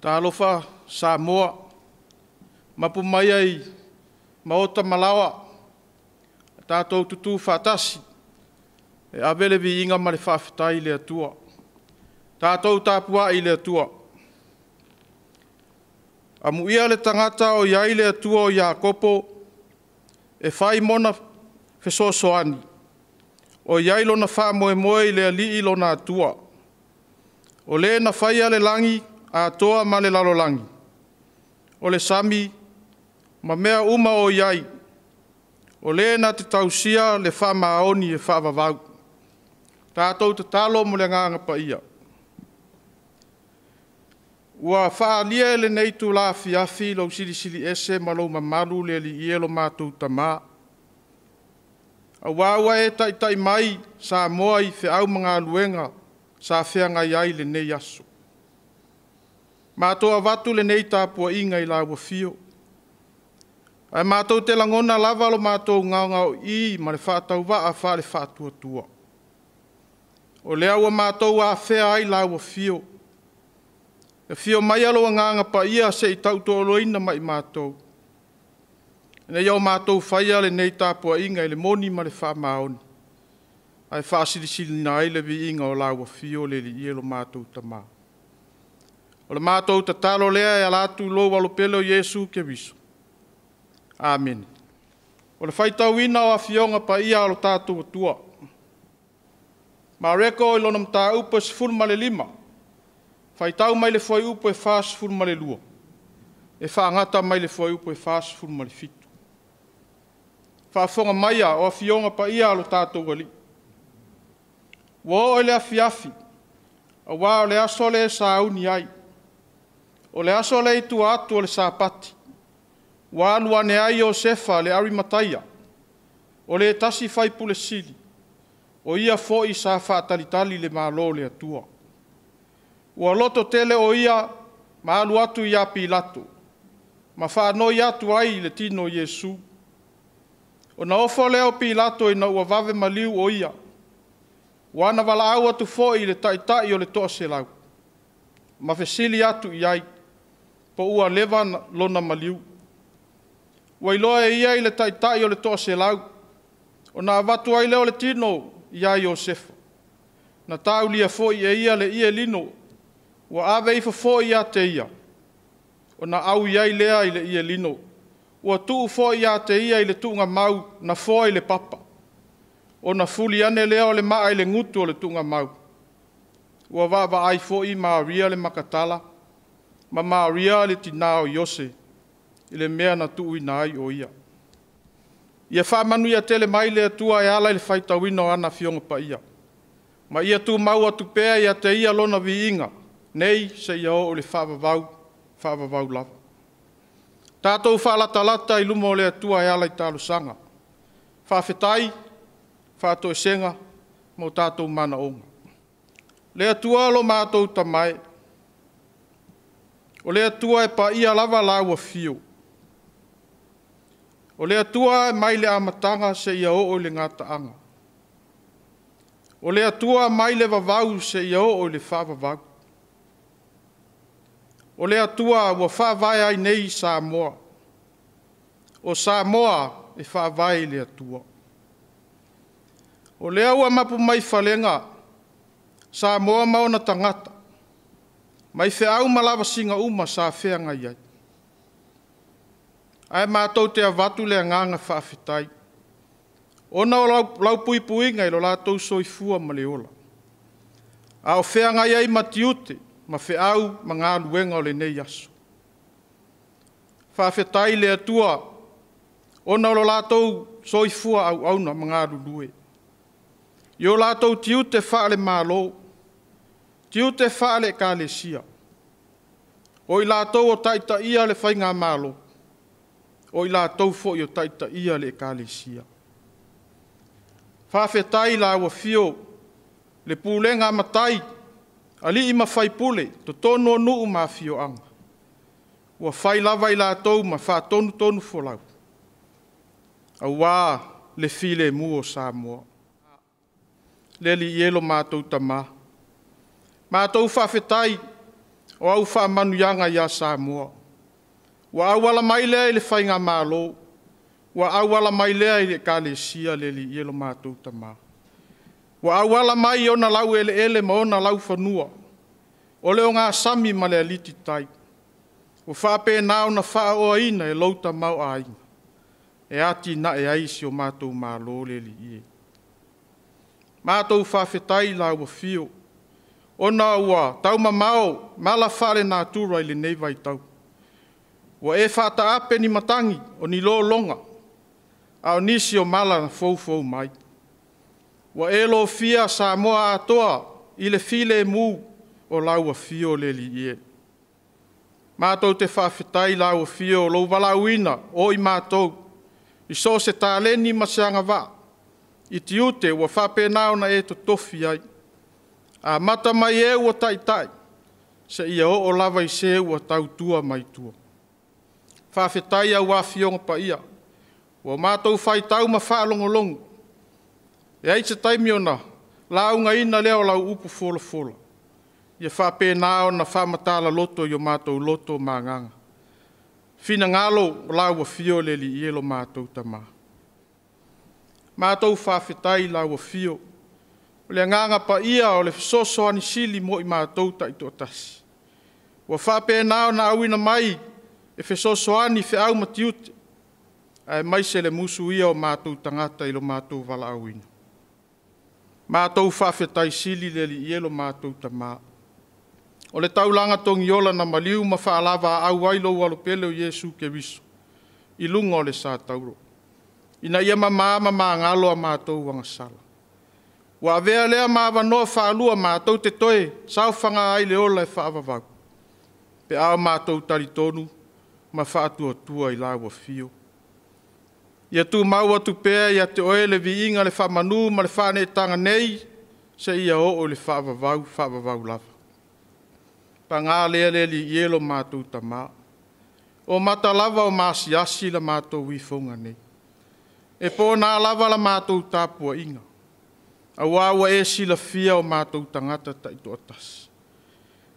Talofa Samoa, mapu mai ai maota ma laoa, tatou tutū faatasi, e ave le viiga ma le faafetai i le Atua. Tatou tapuai i le Atua. Amuia le tagata o i ai le Atua o Iakopo, e fai mona fesoasoani, o i ai lona faamoemoe i le Alii lona Atua. O le na faia le lagi atoa ma le lalolagi, o le sami ma mea uma o i ai, o le na te tausia le faamaoni e faavavau. Tatou tatalo mo le Agaga Paia. Ua faaalia e lenei itula afiafi lou silisili ese ma lou mamalu le Alii e lo matou Tama, aua ua e taitai mai Samoa i feau ma galuega sa feagai ai lenei aso. Matou avatu lenei tapuaiga i lau afio, ae matou te lagona lava lo matou gaogaoii ma le faatauvaa faale-faatuatua. O lea ua matou afea ai lau afio, afio maia lou Agaga Paia se i tautoaluaina ma i matou, ina ia o matou faia lenei tapuaiga i le moni ma le faamaoni, ae faasilisiliina ai le viiga o lau afio le Alii e lo matou Tama. O le matou tatalo lea e ala atu i lou Alo pele o Iesu Keriso. Amene. O le faitauina o Afioga Paia a lo tatou Atua. Mareko i lona mataupu e 15, faitau mai le fuaiupu e 42, e faagata mai le fuaiupu e 47. Faafofoga maia o Afioga Paia a lo tatou Alii. Ua oo i le afiafi, aua o le aso lea e sauni ai, o le aso lea i tua atu o le Sapati, ua alu ane ai Iosefa le Arimataia, o le tasi faipule sili, o ia foi sa faatalitali le Malo o le Atua. Ua loto tele o ia ma alu atu ia Pilato, ma faanoi atu ai i le tino o Iesu. Ona ofo lea o Pilato ina ua vave maliu o ia, ua na valaau atu foi i le taitai o le toaselau, ma fesili atu i ai, po ua leva lona maliu. Ua iloa e ia i le taitai o le toaselau, ona avatu ai lea o le tino ia Iosefa. Na taulia foi e ia le ie lino, ua ave ifo foi ia te ia, ona au i ai lea i le ie lino. Ua tuu foi ia te ia i le tuugamau na foa i le papa, ona fuli ane lea o le maa i le gutu o le tuugamau. Ua vaavaai foi Maria le Makatala ma Maria le tina o Iose i le mea na tuuina ai o ia. Ia faamanuia tele mai le Atua e ala i le faitauina o ana Afioga Paia, ma ia tumau atu pea ia te ia lona viiga, nei seia oo i le faavavau, faavavau lava. Tatou faalatalata i luma o le Atua e ala i talosaga, faafetai, faatoesega ma o tatou manaoga. Le Atua lo matou Tama e, o le Atua e paia lava lau afio. O le Atua e mai le amataga seia oo i le gataaga. O le Atua mai le vavau seia oo i le faavavau. O le Atua ua faavae ai nei Samoa. O Samoa e faavae i le Atua. O lea ua mapu mai falega Samoa ma ona tagata, mai feau ma lavasiga uma sa feagai ai. Ae matou te avatu le agaga faafetai, ona o lau puipuiga i lo latou soifua ma le ola, a o feagai ai ma tiute ma feau ma galuega o lenei aso. Faafetai i le Atua, ona o lo latou soifua auauna ma galulue, i o latou tiute faale-Malo, tiute faale-Ekalesia, o i latou o taitaia le Faigamalo, o i latou foi o taitaia le Ekalesia. Faafetai i lau afio le pulega a matai, alii ma faipule, totonu o nuu ma afioaga, ua fai lava i latou ma faatonutonufolau, aua le filemu o Samoa. Le Alii e lo matou Tama, matou faafetai, O au faamanuiaga ia Samoa. Ua auala mai lea i le faigamalo, ua auala mai lea i le Ekalesia le Alii e lo matou Tama. Ua auala mai i ona laueleele ma ona laufanua, o le ogasami ma le alititai, ua faapena ona faaoaina e lou tamaoaiga, e atinae ai si o matou Malo le Alii e. Matou faafetai i lau afio, ona ua taumamao mala faale-natura i lenei vaitau. Ua e faataape ni matagi, o ni lologa, a o nisi o mala na foufou mai. Ua e lofia Samoa atoa i le filemu o lau afio le Alii e. Matou te faafetai i lau afio o lou valaauina o i matou, i so o se taleni ma se agavaa, i tiute ua faapena ona e totofi ai, amata mai e ua taitai, seia oo lava i se ua tautua mai tua. Faafetai i au Afioga Paia, ua matou faitau ma faalogologo, e ai se taimi ona laugaina lea o lau upu folafola, ia faapena ona faamatala loto i o matou loto ma agaga, finagalo o lau afio le Alii e lo matou Tama. Matou faafetai i lau afio, o le Agaga Paia o le fesoasoani sili mo i matou taitoatasi, ua faapena ona auina mai e fesoasoani i feau ma tiute, aemaise le musuia o matou tagata i lo matou valaauina. Matou faafetai sili le Alii e lo matou Tama. O le taulaga togiola na maliu ma faalavaau ai lou Alo pele o Iesu Keriso i luga o le satauro, ina ia mama ma magalo a matou agasala. Ua avea lea ma avanoa faalua matou te toe saofaga ai le ola e faavavau, pe a o matou talitonu ma faatuatua i lau afio. Ia tumau atu pea ia te oe le viiga, le faamanu ma le faaneetaga nei, seia oo i le faavavau, faavavau lava. Paga lea le Alii e lo matou Tama, o mata lava o maasiasi la matou ifoga nei. E pona lava la matou tapuaiga, aua ua e silafia o matou tagata taitoatasi.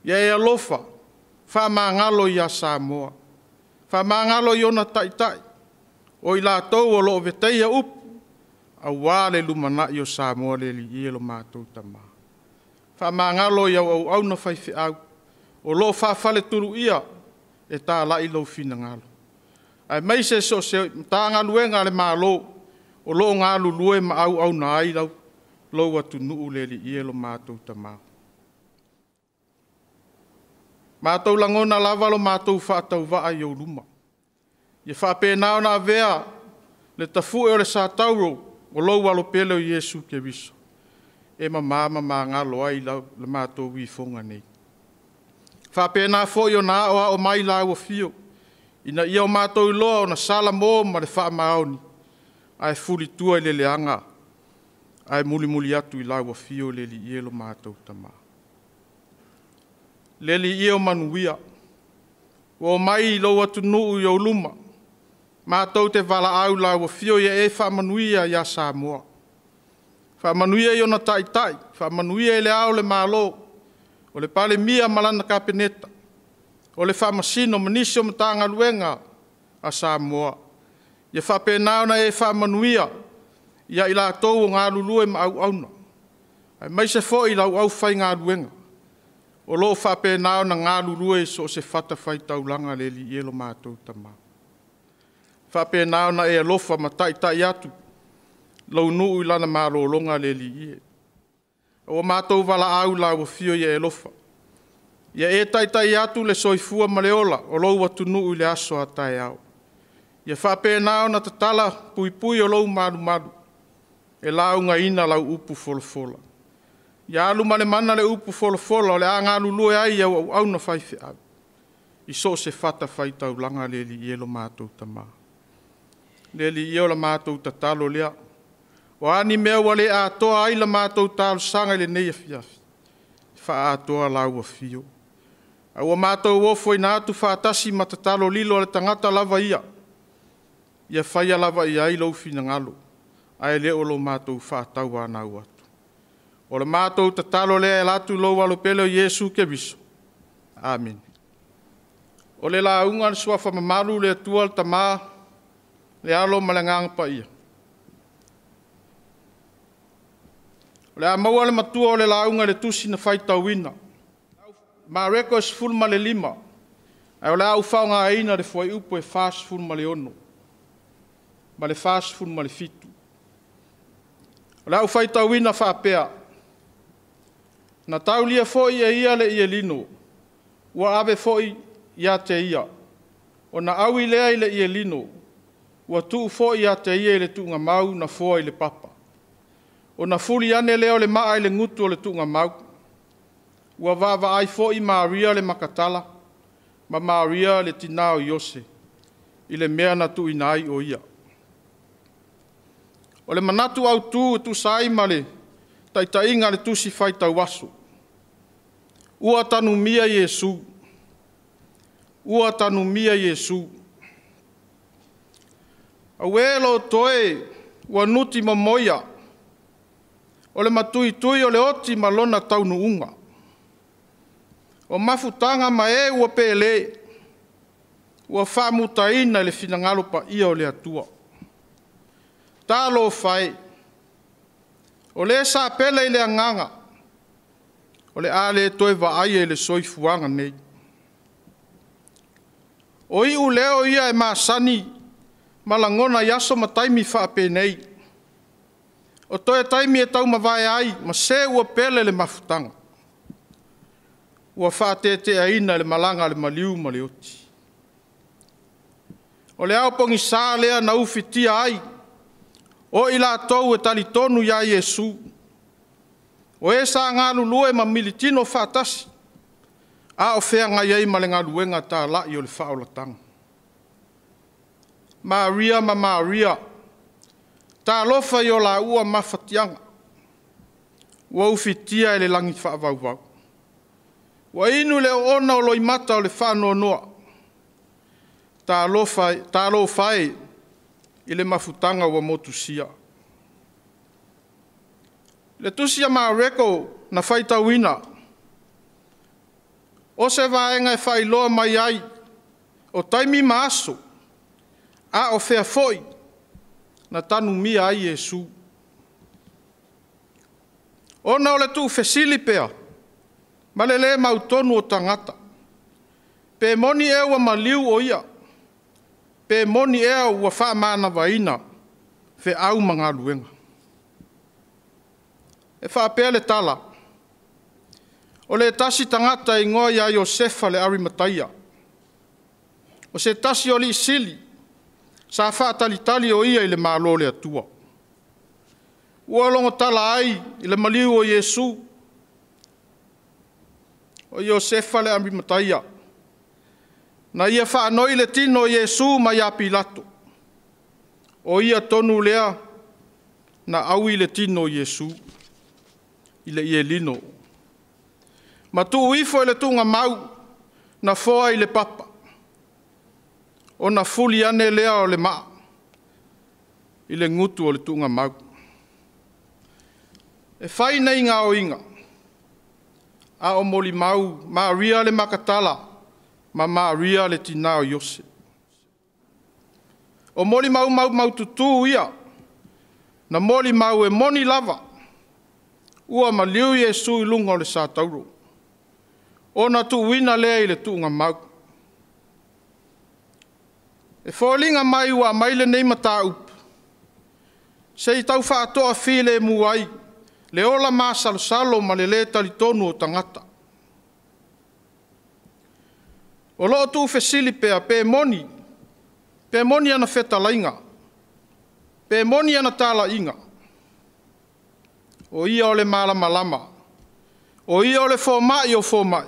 Ia e alofa, faamagalo ia Samoa, faamagalo i ona taitai, o i latou o lo o veteia upu, aua le lumanai o Samoa le Alii e lo matou Tama. Faamagalo i au auauna faifeau, o lo o faafaletuluia e talai lou finagalo. Aemaise so o se Matagaluega a le Malo o lo o galulue ma auauna ai lou atunuu le Alii e lo matou Tama. Matou lagona lava lo matou faatauvaa i ou luma. Ia faapena ona avea le tafue o le satauro o lou Alo pele o Iesu Keriso, e mama ma magalo ai le matou ifoga nei. Faapena foi ona aoao mai lau afio, ina ia o matou iloa ona salamo ma le faamaoni, ae fulitua i le leaga, ae mulimuli atu i lau afio le Alii e lo matou Tama. Le Alii e o manuia, ua omai i lou atunuu i ou luma, matou te valaau i lau afio ia e faamanuia ia Samoa. Faamanuia i ona taitai, faamanuia i le Ao o le Malo, o le Palemia ma lana Kapeneta, o le Faamasino ma nisi o Matagaluega a Samoa. Ia faapena ona e faamanuia ia i latou o galulue ma auauna, aemaise foi lau aufaigaluega o lo o faapena ona galulue i so o se fatafaitaulaga le Alii e lo matou Tama. Faapena ona e alofa ma taitai atu lou nuu i lana malologa le Alii e. Ua matou valaau i lau afio ia e alofa, ia e taitai atu le soifua ma le ola o lou atunuu i le aso a taeao. Ia faapena ona tatala puipui o lou malumalu e laugaina lau upu folafola. Ia alu ma le mana le upu folafola o le a galulue ai au auauna faifeau, i so o se fatafaitaulaga le Alii e lo matou Tama. Le Alii e o la matou tatalo lea. O a ni mea ua le atoa ai la matou talosaga i lenei afiafi, faaatoa lau afio. A ua matou ofoina atu faatasi ma tatalo lilo a le tagata lava ia, ia faia lava i ai lou finagalo, ae le o lo matou faatauanau atu. O le matou tatalo lea e ala atu i lou Alo pele o Iesu Keriso, Amene. O le lauga a le suafa mamalu le Atua le Tama, le Alo ma le Agaga Paia. O le a maua le matua o le lauga i le tusi na faitauina. Mareko e 15, ae o le a ou faaaogaina le fuaiupu e 46 ma le 47. O le a ou faitauina faapea, na taulia foi e ia le ielino, ua ave foi ia te ia. Ona aui lea i le ielino, ua tuu foi ia te ia i le tuugamau na foa i le papa. Ona fuli ane lea o le maa i le gutu o le tuugamau. Ua vaavaai foi Maria le Makatala ma Maria le tina o Iose i le mea na tuuina ai o ia. O le manatu autu e tusa ai ma le taitaiga a le tusi faitau aso. Ua tanumia Iesu. Ua tanumia Iesu. Auē lo outou ua nuti momoia, o le matuitui o le oti ma lona taunuuga. O mafutaga ma e ua pelē, ua faamutaina i le finagalo paia o le Atua. Talofa e, o le sa pele i le agaga, o le a le toe vaaia i le soifuaga nei. O iu leo ia e masani ma lagona i aso ma taimi faapenei. O toe taimi e taumavae ai ma se ua pele le mafutaga. Ua faateteaina e le malaga a le maliu ma le oti. O le ao pogisa lea na ufitia ai, o i latou e talitonu ia Iesu. O e sa galulue ma militino faatasi, a o feagai ai ma le galuega talai o le faaolataga. Maria ma Maria, talofa i o laua mafatiaga, ua ufitia e le lagi faavauvau. Ua inu le oona o loimata o le faanoanoa. Talofa, talofa e i le mafutaga ua motusia. Le tusi a Mareko na faitauina, o se vaega e faailoa mai ai o taimi ma aso, a o fea foi na tanumia ai Iesu. Ona o le tuufesili pea ma le lē mautonu o tagata, pe moni ea ua maliu o ia, pe moni ea ua faamanavaina feau ma galuega. E faapea le tala, o le tasi tagata e igoa ia Iosefa le Arimataia, o se tasi o alii sili sa faatalitali o ia i le Malo o le Atua. Ua logotala ai i le maliu o Iesu. O Iosefa le Arimataia, na ia faanoi le tino o Iesu mai ia Pilato. O ia tonu lea na aui le tino o Iesu i le ielino. Ma tuu ifo i le tuugamau na foa i le papa. Ona fuli ane lea o le maa i le gutu o le tuugamau. E fai nei gaoiga, a o molimau Maria le Makatala ma Maria le tina o Iose. O molimau maumaututu ia, na molimau e moni lava, ua maliu Iesu i luga o le satauro, ona tuuina lea i le tuugamau. E foliga mai ua aumai lenei mataupu, se i tau faatoa filemu ai le ola masalosalo ma le lē talitonu o tagata. O lo o tuufesili pea pe moni, pe moni ana fetalaiga, pe moni ana talaiga. O ia o le malamalama, o ia o le fomai o fomai,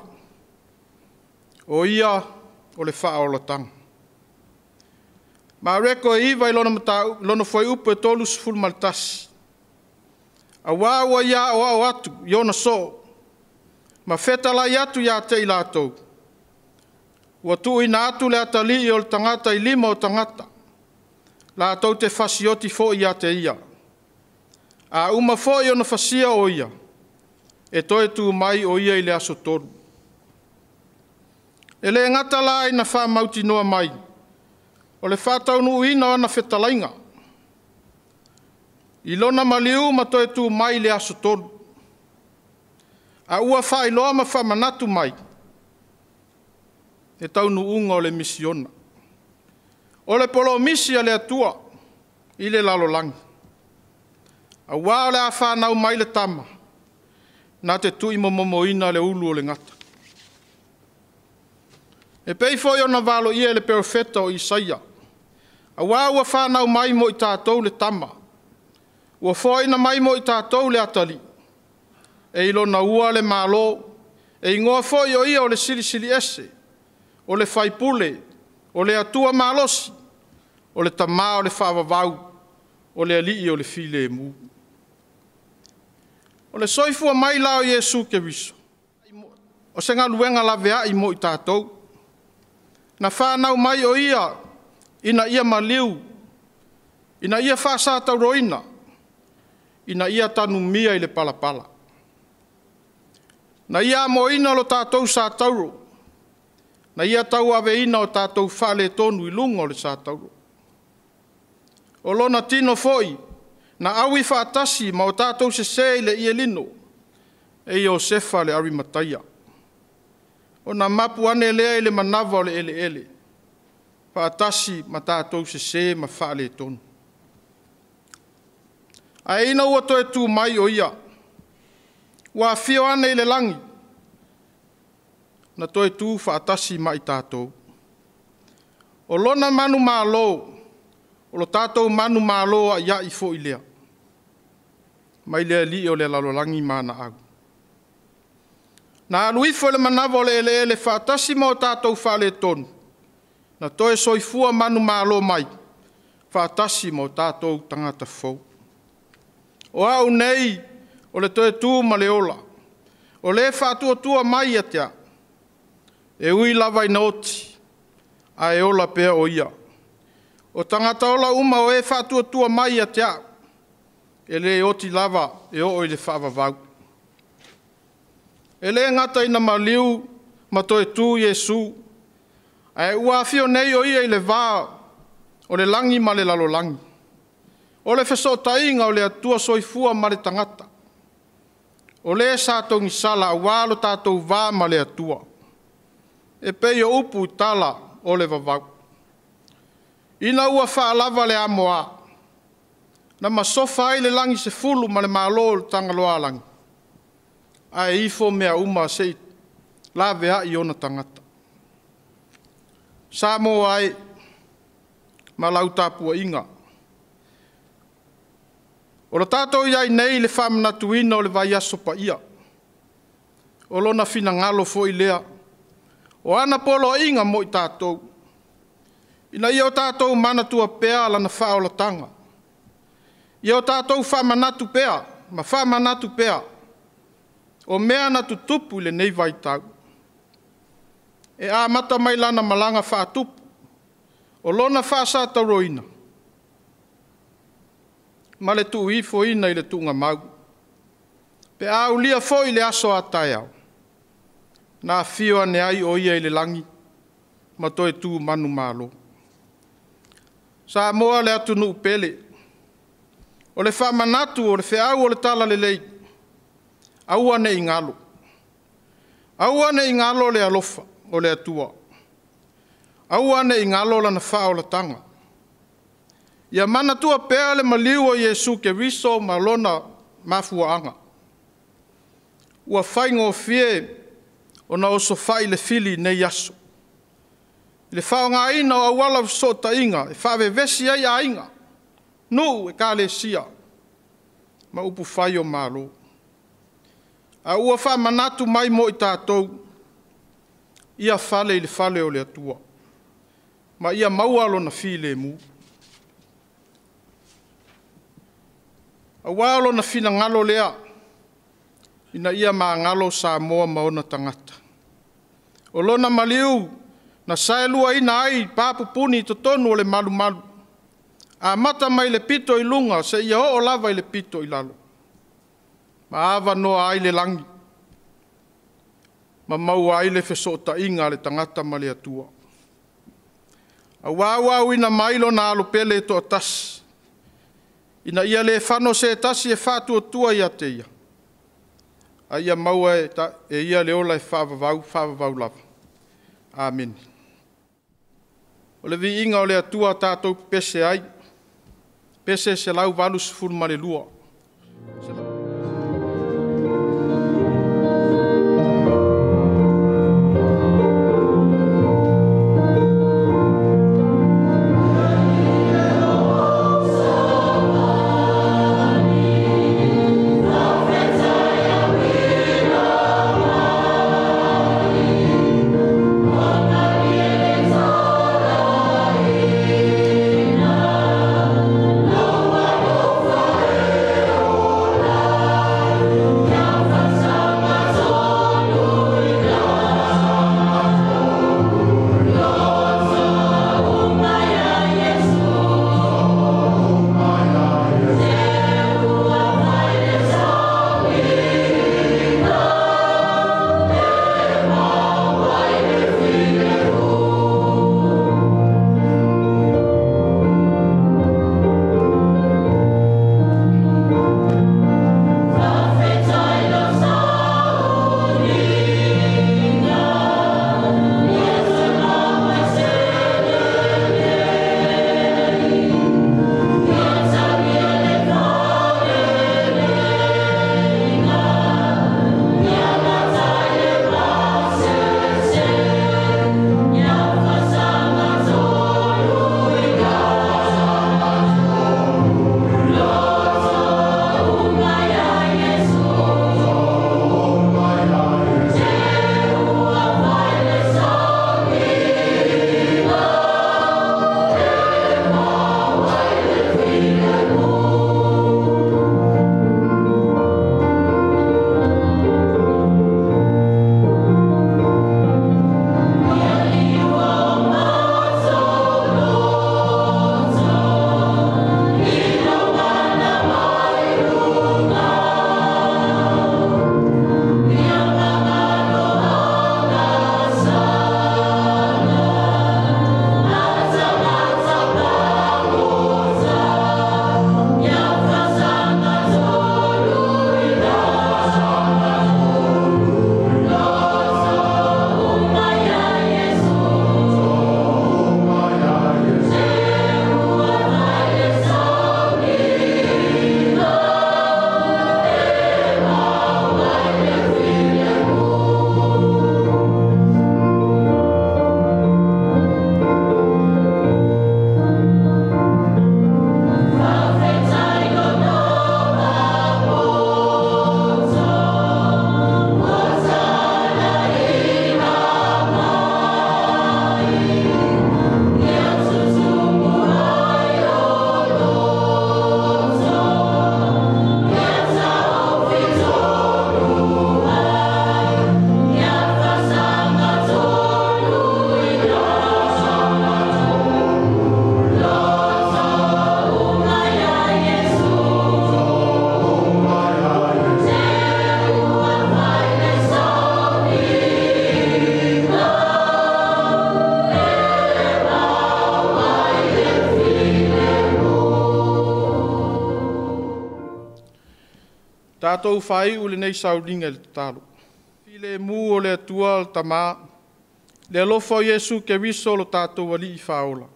o ia o le faaolataga. Mareko e 9 i lona fuaiupu e 31. Auā ua ia aoao atu i ona soo, ma fetalai atu ia te i latou. Ua tuuina atu le atalii o le tagata i lima o tagata, latou te fasioti foi ia te ia. A uma foi ona fasia o ia, e toe tu mai o ia i le aso 3. E le gata la ina faamautinoa mai, o le faataunuuina o ana fetalaiga, i lona maliu ma toe tu mai i le aso 3. A ua faailoa ma faamanatu mai, le taunuuga o le misiona. O le polomisi a le Atua i le lalolagi, aua o le a fanau mai le tama, na te tuuimomomoina le ulu o le gata. E pei foi ona valoia e le perofeta o Isaia, aua ua fanau mai mo i tatou le tama, ua foaina mai mo i tatou le atalii, e i lona ua le Malo, e igoa foi o ia o le Silisili Ese, o le Faipule, o le Atua Malosi, o le Tama o le Faavavau, o le Alii o le Filemu. O le soifua mai la o Iesu Keriso, o se galuega laveai mo i tatou. Na fanau mai o ia ina ia maliu, ina ia faasatauroina, ina ia tanumia i le palapala. Na ia amoina lo tatou satauro, na ia tauaveina o tatou faaletonu i luga o le satauro. O lona tino foi, na aui faatasi ma o tatou sese i le ielino, e Iosefa le Arimataia. Ona mapu ane lea i le manava o le eleele, faatasi ma tatou sese ma faaletonu. Ae ina ua toe tu mai o ia, ua afio ane i le lagi, na toe tu faatasi ma i tatou. O lona manumalo, o lo tatou manumalo aiai foi lea, mai le alii o le lalolagi ma ana au. Na alu ifo i le manava o le eleele faatasi ma o tatou faaletonu, na toe soifua manumalo mai, faatasi ma o tatou tagata fou. O au nei, o le toe tu ma le ola, o le faatuatua mai ia te au, e ui lava ina oti, ae ola pea o ia. O tagata ola uma o e faatuatua mai ia te au, e le oti lava e oo i le faavavau. E le gata ina maliu ma toe tu Iesu, ae ua afio nei o ia i le va o le lagi ma le lalolagi. O le fesootaiga o le Atua soifua ma le tagata. O le sa togisala aua lo tatou va ma le Atua. E pei o upu i tala o le vavau. Ina ua faalava le amoa, na masofa ai le lagi 10 ma le malo o le Tagaloaalagi, ae ifo mea uma se i laveai ona tagata. Samoa e, ma lau tapuaiga. O lo tatou iai nei le faamanatuina o le vaiaso paia. O lona finagalo foi lea. O ana poloaiga mo i tatou. Ina ia o tatou manatua pea lana faaolataga. Ia o tatou faamanatu pea ma faamanatu pea. O mea na tutupu i lenei vaitau. E amata mai lana malaga faatupu. O lona faasatauroina. Ma le tuuifoina i le tuugamau. Pe aulia foi le aso a taeao. Na afio ane ai o ia i le lagi, ma toe tu manumalo. Samoa le atunuu pele. O le faamanatu o le feau o le talalelei. Aua ne i galo. Aua ne i galo le alofa o le Atua. Aua ne i galo lana faaolataga. Ia manatua pea le maliu o Iesu Keriso ma lona mafuaaga. Ua faigofie ona osofai le fili nei aso. I le faaaogaina o auala o fesootaiga e faavevesi ai aiga, nuu ekalesia ma upu fai o Malo. A ua faamanatu mai mo i tatou, ia fale i le fale o le Atua, ma ia maua lona filemu. Aua o lona finagalo lea, ina ia magalo Samoa ma ona tagata. O lona maliu na saeluaina ai papupuni i totonu o le malumalu, amata mai le pito i luga seia oo lava i le pito i lalo. Ma avanoa ai le lagi. Ma maua ai le fesootaiga a le tagata ma le Atua. Auā ua auina mai lona alo pele e toatasi, ina ia le fano se tasi e faatuatua ia te ia, a ia maua e ia le ola e faavavau, faavavau lava. Amene. O le viiga o le Atua tatou pepese ai, pese 182. Tatou faiu lenei sauliga i le tatalo. Filemu o le Atua o le Tama, le alofa o Iesu Keriso lo tatou Alii faaola,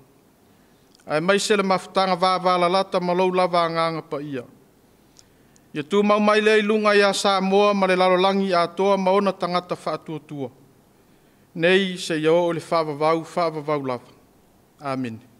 aemaise le mafutaga vavalalata ma lou lava Agaga Paia. Ia tumau mai lea i luga ia Samoa ma le lalolagi atoa ma ona tagata faatuatua, nei seia oo i le faavavau, faavavau lava. Amene.